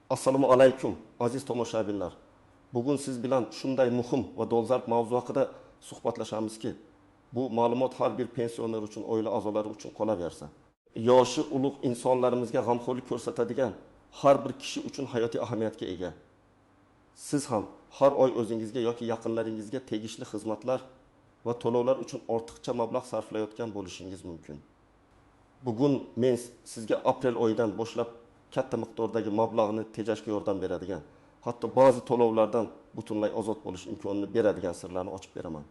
Assalomu alaykum, aziz tomoshabinlar. Bugun siz bilan shunday muhim va dolzarb mavzu haqida suhbatlashamizki, bu ma'lumot har bir pensioner uchun, oila a'zolari uchun qolaversa, yoshi ulug' insonlarimizga g'amxo'rlik ko'rsatadigan har bir kishi uchun hayotiy ahamiyatga ega. Siz ham har oy o'zingizga yoki yaqinlaringizga tegishli xizmatlar va to'lovlar uchun ortiqcha mablag' sarflayotgan bo'lishingiz mumkin. Bugun men sizga aprel oyidan boshlab katta miqdordagi mablag'ni tejashga yordam beradigan, hatto ba'zi to'lovlardan butunlay ozod bo'lish imkonini beradigan sirlarni ochib beraman.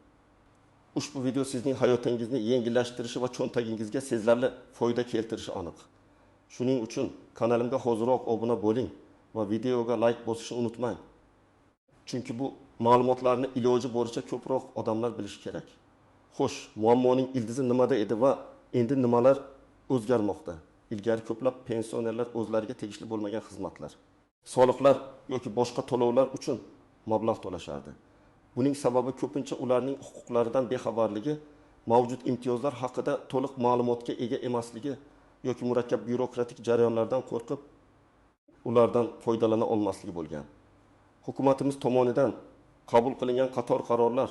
Ushbu video sizning hayotingizni yengillashtirishi va cho'ntagingizga sezilarli foyda keltirishi aniq. Shuning uchun kanalimga hoziroq obuna bo'ling va videoga like bosishni unutmang. Chunki bu ma'lumotlarni iloji boricha ko'proq odamlar bilishi kerak. Xo'sh, muammoning ildizi nimada edi va endi nimalar o'zgarmoqda? Ilgari ko'plab pensionerlar o'zlariga tegishli bo'lmagan xizmatlar, soliqlar yoki boshqa to'lovlar uchun mablag' to'lashardi. Buning sababi ko'pincha ularning huquqlaridan bexabarligi, mavjud imtiyozlar haqida to'liq ma'lumotga ega emasligi yoki murakkab byurokratik jarayonlardan qo'rqib ulardan foydalana olmasligi bo'lgan. Hukumatimiz tomonidan qabul qilingan qator qarorlar,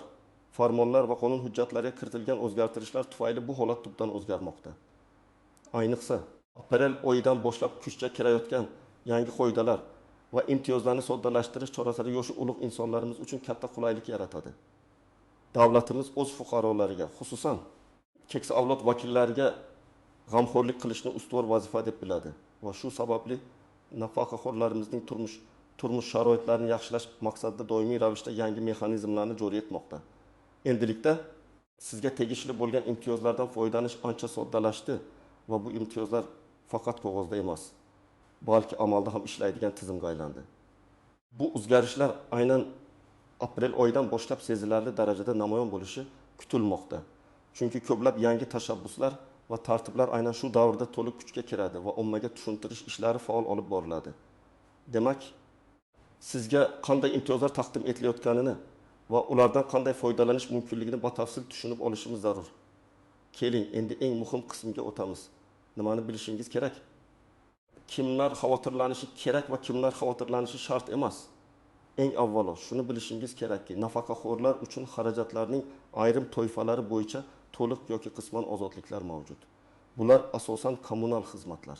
farmonlar va qonun hujjatlariga kiritilgan o'zgartirishlar tufayli bu holat tubdan o'zgarmoqda. Ayniqsa, aprel oyidan boshlab kuchga kirayotgan yangi qoidalar va imtiyozlarni soddalashtirish choralari yoshi ulug' insonlarimiz uchun katta qulaylik yaratadi. Davlatimiz o'z fuqarolariga, xususan keksa avlod vakillariga g'amxo'rlik qilishni ustuvor vazifa deb biladi va shu sababli nafaqaxo'rlarimizning turmush sharoitlarini yaxshilash maqsadida doimiy ravishda yangi mexanizmlarni joriy etmoqda. Endilikda sizga tegishli bo'lgan imtiyozlardan foydalanish ancha soddalashdi va bu imtiyozlar faqat qog'ozda emas, balki amalda ham ishlaydigan tizimga aylandi. Bu o'zgarishlar aynan aprel oyidan boshlab sezilarli darajada namoyon bo'lishi kutilmoqda. Chunki ko'plab yangi tashabbuslar va tartiblar aynan shu davrda to'liq kuchga kiradi va ommaga tushuntirish ishlari faol olib boriladi. Demak, sizga qanday imtiyozlar taqdim etilayotganini va ulardan qanday foydalanish mumkinligini batafsil tushunib olishimiz zarur. Keling, endi eng muhim qismga o'tamiz. Nimani bilishingiz kerak? Kimlar xavotirlanishi kerak va kimlar xavotirlanishi shart emas? Eng avvalo shuni bilishingiz kerakki, nafaqaxo'rlar uchun xarajatlarning ayrim toifalari bo'yicha to'liq yoki qisman ozodliklar mavjud. Bular asosan kommunal xizmatlar.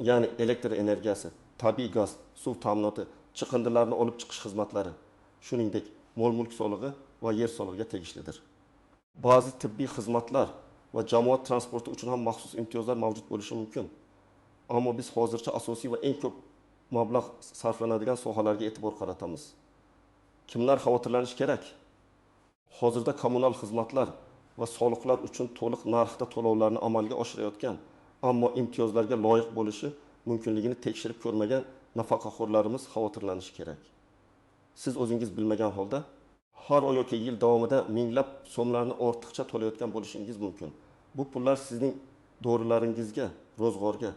Ya'ni elektr energiyasi, tabiiy gaz, suv ta'minoti, chiqindilarni olib chiqish xizmatlari, shuningdek, mol-mulk solig'i va yer solig'iga tegishlidir. Ba'zi tibbiy xizmatlar va jamoat transporti uchun ham maxsus imtiyozlar mavjud bo'lishi mumkin. Ammo biz hozircha asosiy va eng ko'p mablag' sarflanadigan sohalarga e'tibor qaratamiz. Kimlar xavotirlanishi kerak? Hozirda kommunal xizmatlar va soliqlar uchun to'liq narxda to'lovlarni amalga oshirayotgan, ammo imtiyozlarga loyiq bo'lishi mumkinligini tekshirib ko'rmagan nafaqaxo'rlarimiz xavotirlanishi kerak. Siz o'zingiz bilmagan holda har oy yoki yil davomida minglab so'mlarni ortiqcha to'layotgan bo'lishingiz mumkin. Bu pullar sizning dorilaringizga, ro'zg'orga,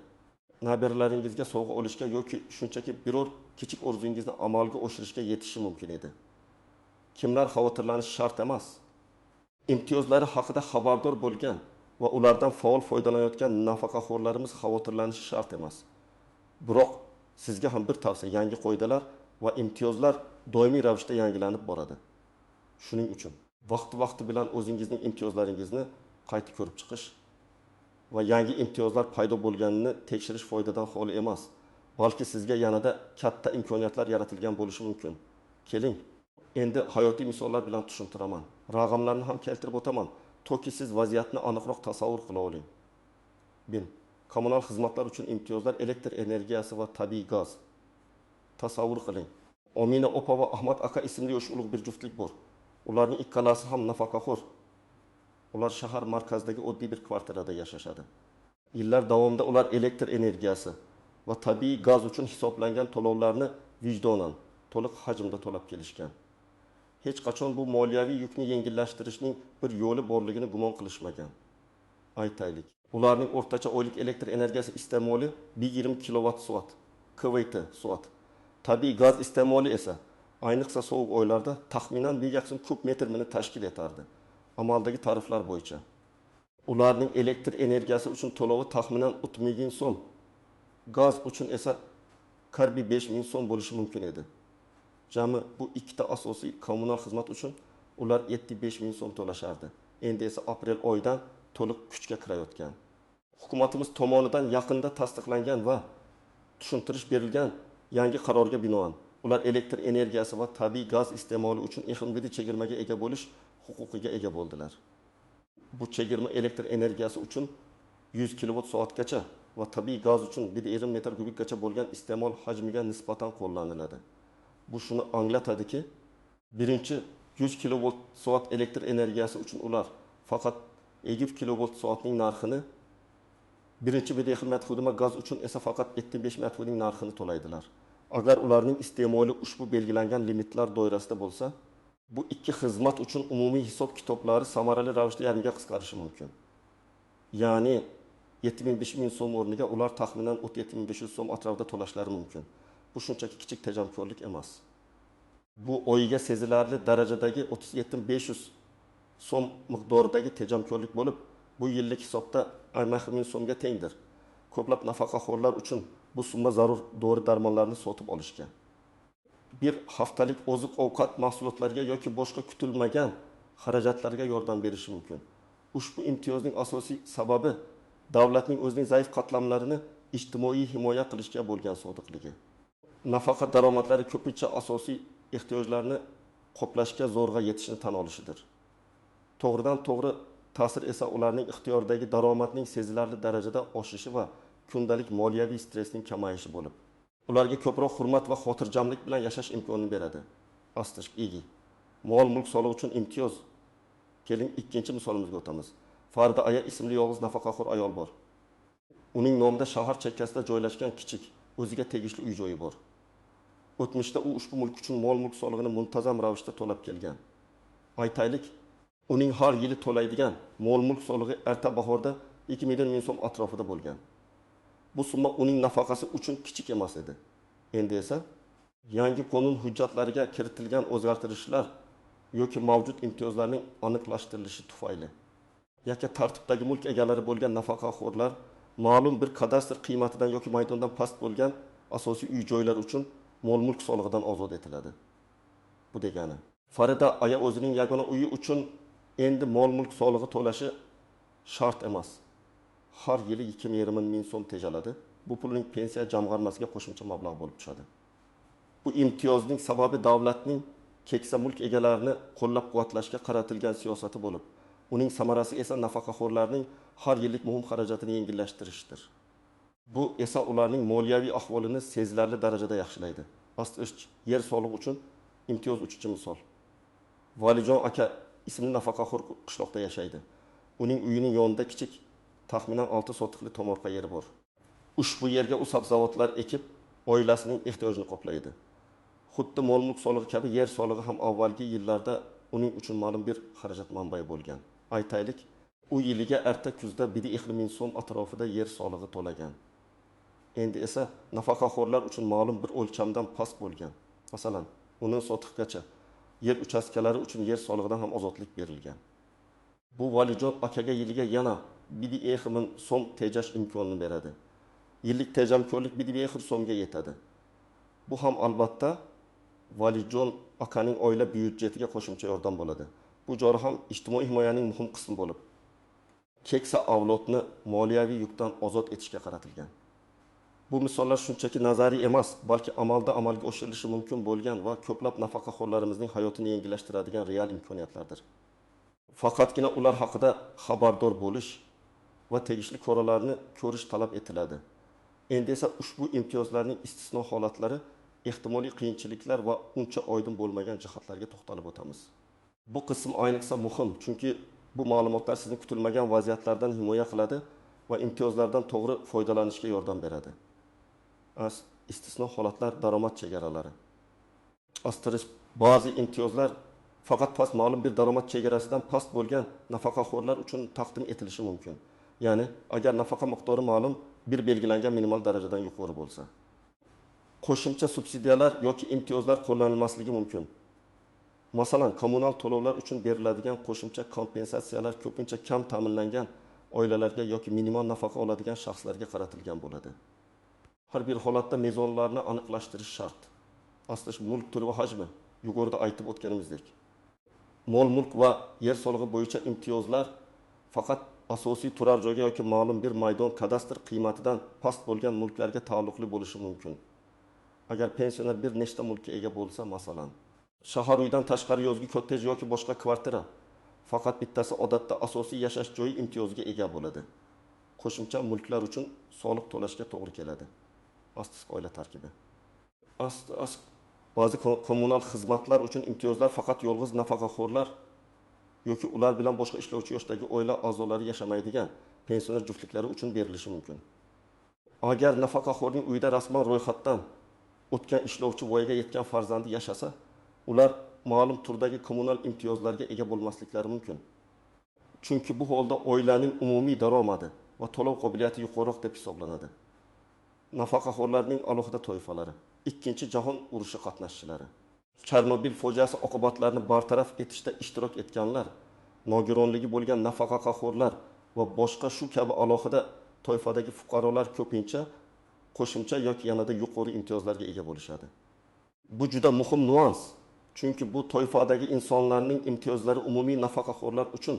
nabiralaringizga sovg'a olishga yoki shunchaki biror kichik orzungizni amalga oshirishga yetishi mumkin edi. Kimlar xavotirlanishi shart emas? Imtiyozlari haqida xabardor bo'lgan va ulardan faol foydalanayotgan nafaqaxo'rlarimiz xavotirlanishi shart emas. Biroq sizga ham bir tavsiya, yangi qoidalar va imtiyozlar doimiy ravishda yangilanib boradi. Shuning uchun vaqti-vaqti bilan o'zingizning imtiyozlaringizni qayta ko'rib chiqish va yangi imtiyozlar paydo bo'lganini tekshirish foydadan xoli emas, balki sizga yanada katta imkoniyatlar yaratilgan bo'lishi mumkin. Keling, endi hayotiy misollar bilan tushuntiraman. Raqamlarni ham keltirib o'taman, toki siz vaziyatni aniqroq tasavvur qila oling. 1. Kommunal xizmatlar uchun imtiyozlar elektr energiyasi va tabiiy gaz. Tasavvur qiling. Omina opa va Ahmad aka ismli yosh ulug' bir juftlik bor. Ularning ikkalasi ham nafaqaxo'r. Ular shahar markazidagi oddiy bir kvartirada yashashadi. Yillar davomida ular elektr energiyasi va tabiiy gaz uchun hisoblangan to'lovlarni vijdonan to'liq hajmda to'lab kelishgan. Hech qachon bu moliyaviy yukni yengillashtirishning bir yo'li borligini gumon qilishmagan. Aytaylik, ularning o'rtacha oylik elektr energiyasi iste'moli 1,5 kilovat soat, kVt soat. Tabiiy gaz iste'moli esa ayniqsa sovuq oylarda taxminan 1,5 kub metrni tashkil etardi. Amaldagi tariflar bo'yicha. Ularning elektr energiyasi uchun to'lovi taxminan 30 ming so'm, gaz uchun esa qarbi 5000 so'm bo'lishi mumkin edi. Jami bu ikkita asosiy kommunal xizmat uchun ular 75 000 so'm to'lashardi. Endi esa aprel oyidan to'liq kuchga kirayotgan hukumatimiz tomonidan yaqinda tasdiqlangan va tushuntirish berilgan yangi qarorga binoan ular elektr energiyasi va tabiiy gaz iste'moli uchun exmgd chegirmaga ega bo'lish huquqiga ega bo'ldilar. Bu chegirma elektr energiyasi uchun 100 kilovat soatgacha va tabiiy gaz uchun 1,5 metr kubikgacha bo'lgan iste'mol hajmiga nisbatan qo'llaniladi. Bu shuni anglatadiki, birinchi 100 kilovat soat elektr energiyasi uchun ular faqat 2 kilovat soatning narxini, birinchi 1,5 metr kubik gaz uchun esa faqat 75 metr kubikning narxini to'laydilar. Agar ularning iste'moli ushbu belgilangan limitlar doirasida bo'lsa, bu ikki xizmat uchun umumiy hisob kitoblari samarali ravishda yarmiga qisqarishi mumkin. Ya'ni 7500 so'm o'rniga ular taxminan 37500 so'm atrofida to'lashlari mumkin. Bu shunchaki kichik tejamkorlik emas. Bu oyiga sezilarli darajadagi 37500 so'm miqdoridagi tejamkorlik bo'lib, bu yillik hisobda 50 so'mga tengdir. Ko'plab nafaqaxo'rlar uchun bu summa zarur dori darmonlarni sotib olishga, bir haftalik oziq-ovqat mahsulotlariga yoki boshqa kutilmagan xarajatlarga yordam berishi mumkin. Ushbu imtiyozning asosiy sababi davlatning o'zining zaif qatlamlarini ijtimoiy himoya qilishga bo'lgan sodiqligi. Nafaqa daromadlari ko'pincha asosiy ehtiyojlarni qoplashga zo'rg'a yetishini tan olishidir. To'g'ridan to'g'ri ta'sir esa ularning ixtiyoridagi daromadning sezilarli darajada oshishi va kundalik moliyaviy stressning kamayishi bo'lib, ularga ko'proq hurmat va xotirjamlik bilan yashash imkonini beradi. Asterisk igi. Mol-mulk solig'i uchun imtiyoz. Keling, ikkinchi misolimizga o'tamiz. Farida aya ismli yolg'iz nafaqaxo'r ayol bor. Uning nomida shahar chekkasida joylashgan kichik, o'ziga tegishli uy joyi bor. O'tmishda u ushbu mulk uchun mol-mulk solig'ini muntazam ravishda to'lab kelgan. Aytaylik, uning har yili to'laydigan mol-mulk solig'i erta bahorda 2 million ming so'm atrofida bo'lgan. Bu summa uning nafaqasi uchun kichik emas edi. Endi esa yangi qonun hujjatlariga kiritilgan o'zgartirishlar yoki mavjud imtiyozlarning aniqlashtirilishi tufayli yakka tartibdagi mulk egalari bo'lgan nafaqaxo'rlar ma'lum bir kadastr qiymatidan yoki maydondan past bo'lgan asosiy uy joylar uchun mol-mulk solig'idan ozod etiladi. Bu degani, Farida aya o'zining yagona uyi uchun endi mol-mulk solig'i to'lashi shart emas. Har yili 2,5 ming so'm tejaladi. Bu pulning pensiya jamg'armasiga qo'shimcha mablag' bo'lib tushadi. Bu imtiyozning sababi davlatning keksa mulk egalarini qo'llab-quvvatlashga qaratilgan siyosati bo'lib, uning samarasi esa nafaqaxo'rlarning har yillik muhim xarajatini yengillashtirishdir. Bu esa ularning moliyaviy ahvolini sezilarli darajada yaxshilaydi. Asterisk yer solig'i uchun imtiyoz 3-misol. Valijon aka ismli nafaqaxo'r qishloqda yashaydi. Uning uyining yonida kichik, taxminan 6 sotixli tomorqa yeri bor. Ushbu yerga u sabzavotlar ekib, oilasining ehtiyojini qoplaydi. Xuddi mol-mulk solig'i kabi yer solig'i ham avvalgi yillarda uning uchun ma'lum bir xarajat manbai bo'lgan. Aytaylik, u yiliga erta kuzda 1,5 ming so'm atrofida yer solig'i to'lagan. Endi esa nafaqaxo'rlar uchun ma'lum bir o'lchamdan past bo'lgan. Masalan, 10 sotixgacha yer uchastkalari uchun yer solig'idan ham ozodlik berilgan. Bu Valijon akaga yiliga yana 1,5 ming so'm tejash imkonini beradi. Yillik tejamkorlik 1,5 so'mga yetadi. Bu ham albatta Valijon akaning oila byudjetiga qo'shimcha yordam bo'ladi. Bu chora ham ijtimoiy himoyaning muhim qismi bo'lib, keksa avlodni moliyaviy yukdan ozod etishga qaratilgan. Bu misollar shunchaki nazariy emas, balki amalda amalga oshirilishi mumkin bo'lgan va ko'plab nafaqaxo'rlarimizning hayotini yengillashtiradigan real imkoniyatlardir. Faqatgina ular haqida xabardor bo'lish va tegishli choralarni ko'rish talab etiladi. Endi esa ushbu imtiyozlarning istisno holatlari, ehtimoliy qiyinchiliklar va uncha oydin bo'lmagan jihatlarga to'xtalib o'tamiz. Bu qism ayniqsa muhim, chunki bu ma'lumotlar sizni kutilmagan vaziyatlardan himoya qiladi va imtiyozlardan to'g'ri foydalanishga yordam beradi. Istisno holatlar daromad chegaralari. Asterisk ba'zi imtiyozlar faqat past ma'lum bir daromad chegarasidan past bo'lgan nafaqaxo'rlar uchun taqdim etilishi mumkin. Ya'ni agar nafaqa miqdori ma'lum bir belgilangan minimal darajadan yuqori bo'lsa. Qo'shimcha subsidiyalar yoki imtiyozlar qo'llanilmasligi mumkin. Masalan, kommunal to'lovlar uchun beriladigan qo'shimcha kompensatsiyalar ko'pincha kam ta'minlangan oilalarga yoki minimal nafaqa oladigan shaxslarga qaratilgan bo'ladi. Har bir holatda mezonlarni aniqlashtirish shart. Aslish mulk turi va hajmi, yuqorida aytib o'tganimizdek. Mol-mulk va yer solig'i bo'yicha imtiyozlar faqat asosiy turar joyga yoki ma'lum bir maydon kadastr qiymatidan past bo'lgan mulklarga taalluqli bo'lishi mumkin. Agar pensioner bir nechta mulkka ega bo'lsa, masalan, shahar uydan tashqari yozgi kottej yoki boshqa kvartira, faqat bittasi odatda asosiy yashash joyi imtiyoziga ega bo'ladi. Qo'shimcha mulklar uchun soliq to'lashga to'g'ri keladi. Aslish oila tarkibi. Ba'zi kommunal xizmatlar uchun imtiyozlar faqat yolg'iz nafaqaxo'rlar yoki ular bilan boshqa ishlovchi yoshdagi oila a'zolari yashamaydigan pensioner juftliklari uchun berilishi mumkin. Agar nafaqaxo'rning uyida rasman ro'yxatdan o'tgan ishlovchi voyaga yetgan farzandi yashasa, ular ma'lum turdagi kommunal imtiyozlarga ega bo'lmasliklari mumkin. Chunki bu holda oilaning umumiy daromadi va to'lov qobiliyati yuqoriroq deb hisoblanadi. Nafaqaxo'rlarning alohida toifalari, Ikkinchi jahon urushi qatnashchilari, Chernobil fojiasi oqibatlarini bartaraf etishda ishtirok etganlar, nogironligi bo'lgan nafaqaxo'rlar va boshqa shu kabi alohida toifadagi fuqarolar ko'pincha qo'shimcha yoki yanada yuqori imtiyozlarga ega bo'lishadi. Bu juda muhim nuans, chunki bu toifadagi insonlarning imtiyozlari umumiy nafaqaxo'rlar uchun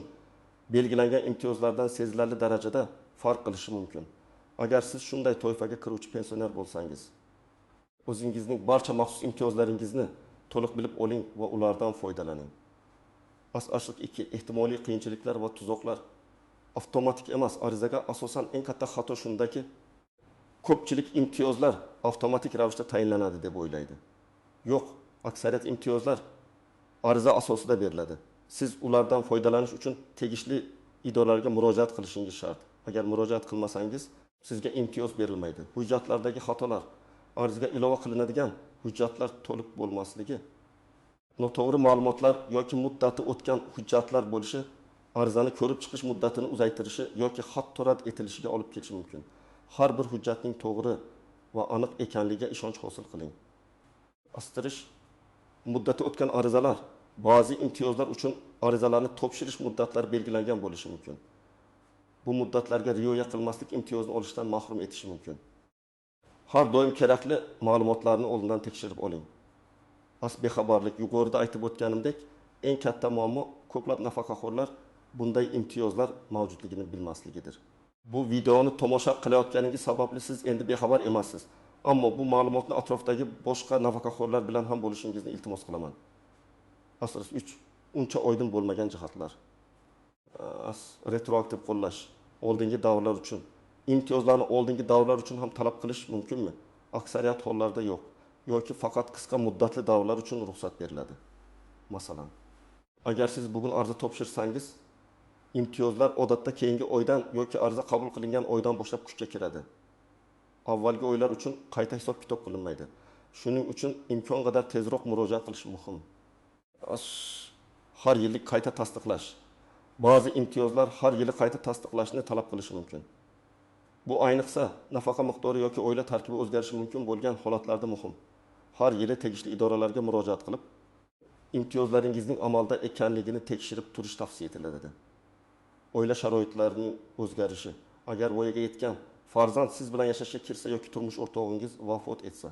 belgilangan imtiyozlardan sezilarli darajada farq qilishi mumkin. Agar siz shunday toifaga kiruvchi pensioner bo'lsangiz, o'zingizning barcha maxsus imtiyozlaringizni to'liq bilib oling va ulardan foydalaning. Asosli 2. Ehtimoliy qiyinchiliklar va tuzoqlar. Avtomatik emas arizaga asosan eng katta xato shundaki, ko'pchilik imtiyozlar avtomatik ravishda tayinlanadi deb o'ylaydi. Yo'q, aksariyat imtiyozlar ariza asosida beriladi. Siz ulardan foydalanish uchun tegishli idoralarga murojaat qilishingiz shart. Agar murojaat qilmasangiz, sizga imtiyoz berilmaydi. Hujjatlardagi xatolar, arizaga ilova qilinadigan hujjatlar to'liq bo'lmasligi, noto'g'ri ma'lumotlar yoki muddati o'tgan hujjatlar bo'lishi arizani ko'rib chiqish muddatini uzaytirishi yoki hatto rad etilishiga olib kelishi mumkin. Har bir hujjatning to'g'ri va aniq ekanligiga ishonch hosil qiling. Astirish muddati o'tgan arizalar ba'zi imtiyozlar uchun arizalarni topshirish muddatlari belgilangan bo'lishi mumkin. Bu muddatlarga rioya qilmaslik imtiyozni olishdan mahrum etishi mumkin. Har doim kerakli ma'lumotlarni oldindan tekshirib oling. Bexabarlik, yuqorida aytib o'tganimdek, eng katta muammo ko'plab nafaqaxo'rlar bunday imtiyozlar mavjudligini bilmasligidir. Bu videoni tomosha qilayotganingiz sababli siz endi bexabar emassiz. Ammo bu ma'lumotni atrofdagi boshqa nafaqaxo'rlar bilan ham bo'lishingizni iltimos qilaman. Asros 3. Uncha oydin bo'lmagan jihatlar. Retroaktiv qo'llash oldingi davrlar uchun imtiyozlarni oldingi davrlar uchun ham talab qilish mumkinmi? Aksariyat hollarda yo'q yoki faqat qisqa muddatli davrlar uchun ruxsat beriladi. Masalan, agar siz bugun arza topshirsangiz, imtiyozlar odatda keyingi oydan yoki arza qabul qilingan oydan boshlab kuchga kiradi. Avvalgi oylar uchun qayta hisob-kitob qilinmaydi. Shuning uchun imkon qadar tezroq murojaat qilish muhim. Har yillik qayta tasdiqlash. Ba'zi imtiyozlar har yili qayta tasdiqlashni talab qilishi mumkin. Bu ayniqsa nafaqa miqdori yoki oila tarkibi o'zgarishi mumkin bo'lgan holatlarda muhim. Har yili tegishli idoralarga murojaat qilib, imtiyozlaringizning amalda ekanligini tekshirib turish tavsiya etiladi. Oila sharoitlarining o'zgarishi. Agar voyaga yetgan farzand siz bilan yashashga kirsa yoki turmush o'rtog'ingiz vafot etsa,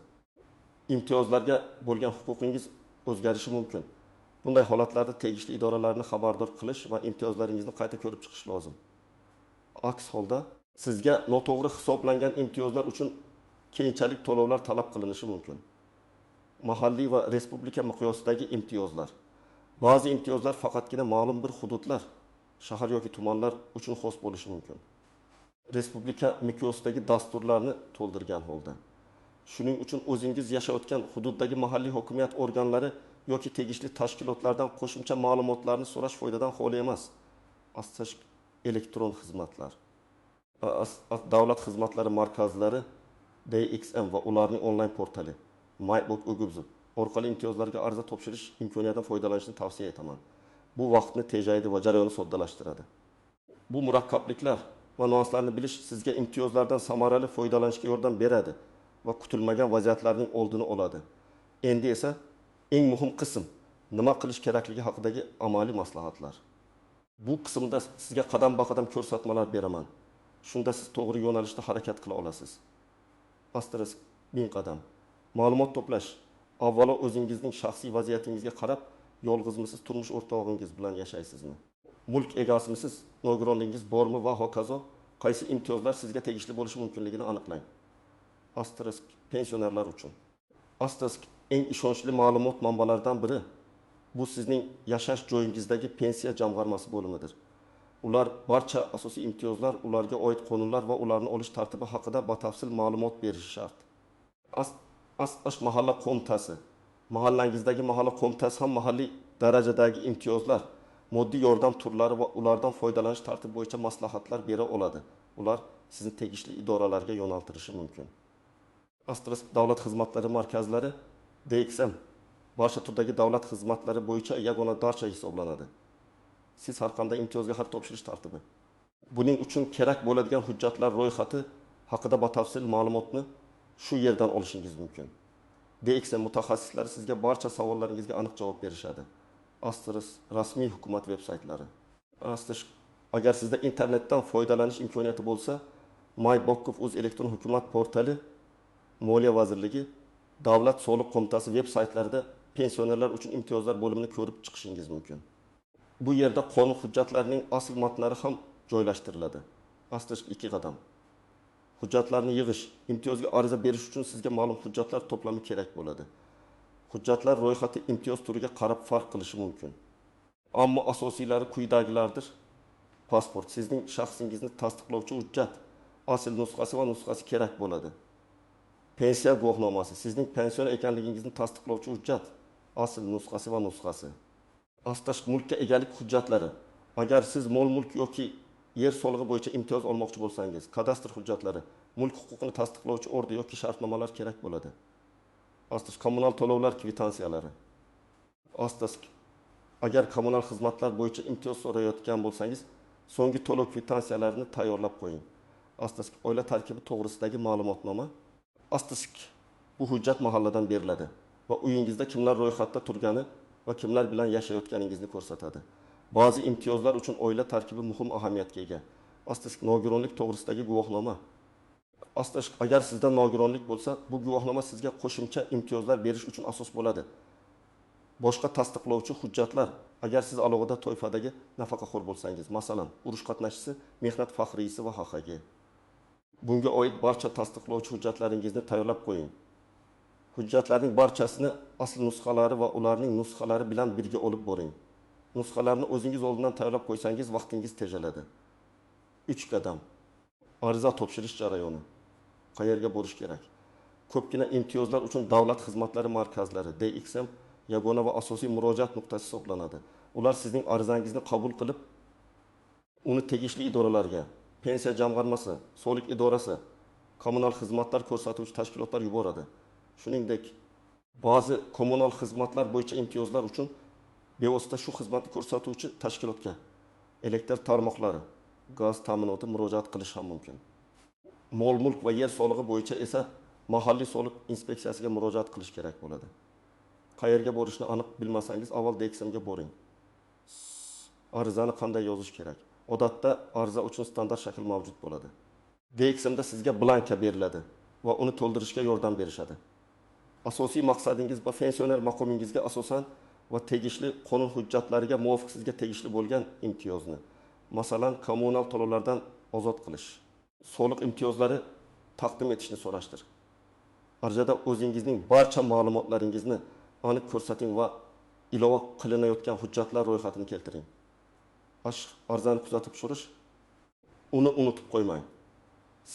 imtiyozlarga bo'lgan huquqingiz o'zgarishi mumkin. Bunday holatlarda tegishli idoralarni xabardor qilish va imtiyozlaringizni qayta ko'rib chiqish lozim. Aks holda sizga noto'g'ri hisoblangan imtiyozlar uchun keyinchalik to'lovlar talab qilinishi mumkin. Mahalliy va respublika miqyosidagi imtiyozlar. Ba'zi imtiyozlar faqatgina ma'lum bir hududlar, shahar yoki tumanlar uchun xos bo'lishi mumkin. Respublika miqyosidagi dasturlarni to'ldirgan holda. Shuning uchun o'zingiz yashayotgan hududdagi mahalliy hokimiyat organlari yoki tegishli tashkilotlardan qo'shimcha ma'lumotlarni so'rash foydadan xoli emas. Asosiy elektron xizmatlar. Davlat xizmatlari markazlari DXM va ularning onlayn portali MyBook.uz orqali imtiyozlarga arza topshirish imkoniyatidan foydalanishni tavsiya etaman. Bu vaqtni tejaydi va jarayonni soddalashtiradi. Bu murakkabliklar va nuanslarni bilish sizga imtiyozlardan samarali foydalanishga yordam beradi va kutilmagan vaziyatlarning oldini oladi. Endi esa eng muhim qism nima qilish kerakligi haqidagi amaliy maslahatlar. Bu qismda sizga qadam-baqadam ko'rsatmalar beraman. Shunda siz to'g'ri yo'nalishda harakat qila olasiz. Asterisk 1000 qadam. Ma'lumot to'plash. Avvalo o'zingizning shaxsiy vaziyatingizga qarab, yolg'izmisiz, turmush o'rtog'ingiz bilan yashaysizmi? Mulk egasimisiz, nogironligingiz bormi va hokazo qaysi imtiyozlar sizga tegishli bo'lishi mumkinligini aniqlang. Asterisk pensionerlar uchun. Asterisk eng ishonchli ma'lumot manbalaridan biri bu sizning yashash joyingizdagi pensiya jamg'armasi bo'limidir. Ular barcha asosiy imtiyozlar, ularga oid qonunlar va ularni olish tartibi haqida batafsil ma'lumot berishi shart. As mahalla qo'mitasi. Mahallangizdagi mahalla qo'mitasi ham mahalliy darajadagi imtiyozlar, moddiy yordam turlari va ulardan foydalanish tartibi bo'yicha maslahatlar bera oladi. Ular sizni tegishli idoralarga yo'naltirishi mumkin. Asterisk davlat xizmatlari markazlari DXM barcha turdagi davlat xizmatlari bo'yicha yagona darcha hisoblanadi. Siz har qanday imtiyozga xat topshirish tartibi. Buning uchun kerak bo'ladigan hujjatlar ro'yxati haqida batafsil ma'lumotni shu yerdan olishingiz mumkin. DXM mutaxassislari sizga barcha savollaringizga aniq javob berishadi. Asterisk rasmiy hukumat veb-saytlari. Asterisk agar sizda internetdan foydalanish imkoniyati bo'lsa, MyBokkov.uz elektron hukumat portali, Moliya vazirligi, Davlat soliq qo'mitasi veb-saytlarida pensionerlar uchun imtiyozlar bo'limini ko'rib chiqishingiz mumkin. Bu yerda qonun hujjatlarining asl matnlari ham joylashtiriladi. Asterisk 2 qadam. Hujjatlarni yig'ish. Imtiyozga ariza berish uchun sizga ma'lum hujjatlar to'plami kerak bo'ladi. Hujjatlar ro'yxati imtiyoz turiga qarab farq qilishi mumkin. Ammo asosiylari quyidagilardir. Pasport sizning shaxsingizni tasdiqlovchi hujjat, asl nusxasi va nusxasi kerak bo'ladi. Pensiya guvohnomasi sizning pensioner ekanligingizni tasdiqlovchi hujjat, asl nusxasi va nusxasi. Asterisk mulkka egalik hujjatlari. Agar siz mol-mulk yoki yer solig'i bo'yicha imtiyoz olmoqchi bo'lsangiz, kadastr hujjatlari, mulk huquqini tasdiqlovchi order yoki shartnomalar kerak bo'ladi. Asterisk kommunal to'lovlar kvitansiyalari. Asterisk agar kommunal xizmatlar bo'yicha imtiyoz so'rayotgan bo'lsangiz, so'nggi to'lov kvitansiyalarini tayyorlab qo'ying. Asterisk oila tarkibi to'g'risidagi ma'lumotnoma. Asterisk bu hujjat mahalladan beriladi va uyingizda kimlar ro'yxatda turgani va kimlar bilan yashayotganingizni ko'rsatadi. Ba'zi imtiyozlar uchun oila tarkibi muhim ahamiyatga ega. Asterisk nogironlik to'g'risidagi guvohnoma. Asterisk agar sizda nogironlik bo'lsa, bu guvohnoma sizga qo'shimcha imtiyozlar berish uchun asos bo'ladi. Boshqa tasdiqlovchi hujjatlar, agar siz alohida toifadagi nafaqaxo'r bo'lsangiz, masalan, urush qatnashchisi, mehnat faxriysi va HHG. Bunga oid barcha tasdiqlovchi hujjatlaringizni tayyorlab qo'ying. Hujjatlarning barchasini asl nusxalari va ularning nusxalari bilan birga olib boring. Nusxalarni o'zingiz oldindan tayyorlab qo'ysangiz, vaqtingiz tejaladi. 3 qadam. Ariza topshirish jarayoni. Qayerga borish kerak? Ko'pgina imtiyozlar uchun davlat xizmatlari markazlari DXM yagona va asosiy murojaat nuqtasi hisoblanadi. Ular sizning arizangizni qabul qilib, uni tegishli idoralarga, pensiya jamg'armasi, soliq idorasi, kommunal xizmatlar ko'rsatuvchi tashkilotlar yuboradi. Shuningdek, ba'zi kommunal xizmatlar bo'yicha imtiyozlar uchun bevosita shu xizmatni ko'rsatuvchi tashkilotga, elektr tarmoqlari, gaz ta'minoti murojaat qilish ham mumkin. Mol-mulk va yer solig'i bo'yicha esa mahalliy soliq inspeksiyasiga murojaat qilish kerak bo'ladi. Qayerga borishni aniq bilmasangiz, avval DXMga boring. Arizani qanday yozish kerak? Odatda ariza uchun standart shakl mavjud bo'ladi. DXMda sizga blanka beriladi va uni to'ldirishga yordam berishadi. Asosiy maqsadingiz va pensioner maqomingizga asosan va tegishli qonun hujjatlariga muvofiq sizga tegishli bo'lgan imtiyozni, masalan, kommunal to'lovlardan ozod qilish, soliq imtiyozlari taqdim etishni so'rashdir. Arizada o'zingizning barcha ma'lumotlaringizni aniq ko'rsating va ilova qilinayotgan hujjatlar ro'yxatini keltiring. Arizani kuzatib turish, uni unutib qo'ymang.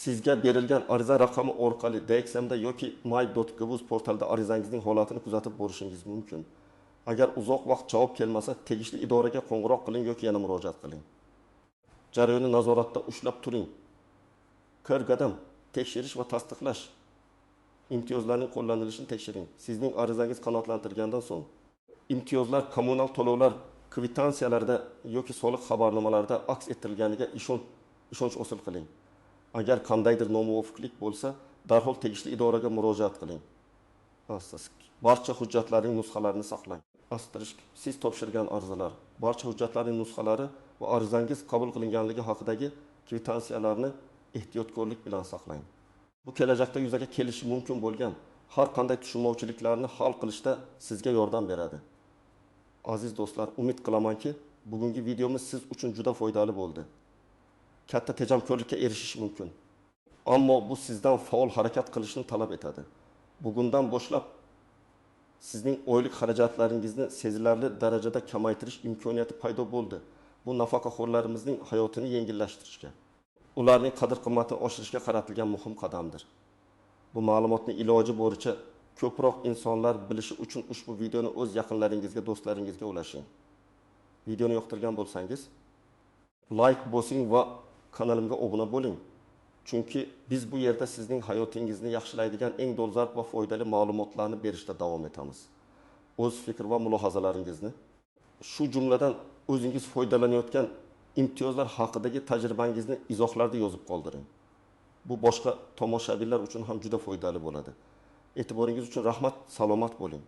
Sizga berilgan ariza raqami orqali DXMda yoki my.gov.uz portalida arizangizning holatini kuzatib borishingiz mumkin. Agar uzoq vaqt javob kelmasa, tegishli idoraga qo'ng'iroq qiling yoki yana murojaat qiling. Jarayonni nazoratda ushlab turing. Qadam tekshirish va tasdiqlash. Imtiyozlarning qo'llanilishini tekshiring. Sizning arizangiz qanoatlantirilgandan so'ng imtiyozlar kommunal to'lovlar kvitansiyalarda yoki soliq xabarnomalarida aks ettirilganiga ishonch hosil qiling. Agar qandaydir nomuvofiqlik bo'lsa, darhol tegishli idoraga murojaat qiling. Asterisk. Barcha hujjatlarning nusxalarini saqlang. Asterisk. Siz topshirgan arizalar, barcha hujjatlarning nusxalari va arizangiz qabul qilinganligi haqidagi kvitansiyalarni ehtiyotkorlik bilan saqlang. Bu kelajakda yuzaga kelishi mumkin bo'lgan har qanday tushunmovchiliklarni hal qilishda sizga yordam beradi. Aziz do'stlar, umid qilamanki, bugungi videomiz siz uchun juda foydali bo'ldi. Katta tejamkorlikka erishish mumkin. Ammo bu sizdan faol harakat qilishni talab etadi. Bugundan boshlab sizning oylik xarajatlaringizni sezilarli darajada kamaytirish imkoniyati paydo bo'ldi. Bu nafaqaxo'rlarimizning hayotini yengillashtirishga, ularning qadr-qimmatini oshirishga qaratilgan muhim qadamdir. Bu ma'lumotni iloji boricha ko'proq insonlar bilishi uchun ushbu videoni o'z yaqinlaringizga, do'stlaringizga ulashing. Videoni yoqtirgan bo'lsangiz, like bosing va kanalimga obuna bo'ling. Chunki biz bu yerda sizning hayotingizni yaxshilaydigan eng dolzarb va foydali ma'lumotlarni berishda davom etamiz. O'z fikr va mulohazalaringizni, shu jumladan o'zingiz foydalanayotgan imtiyozlar haqidagi tajribangizni izohlarda yozib qoldiring. Bu boshqa tomoshabinlar uchun ham juda foydali bo'ladi. E'tiboringiz uchun rahmat, salomat bo'ling.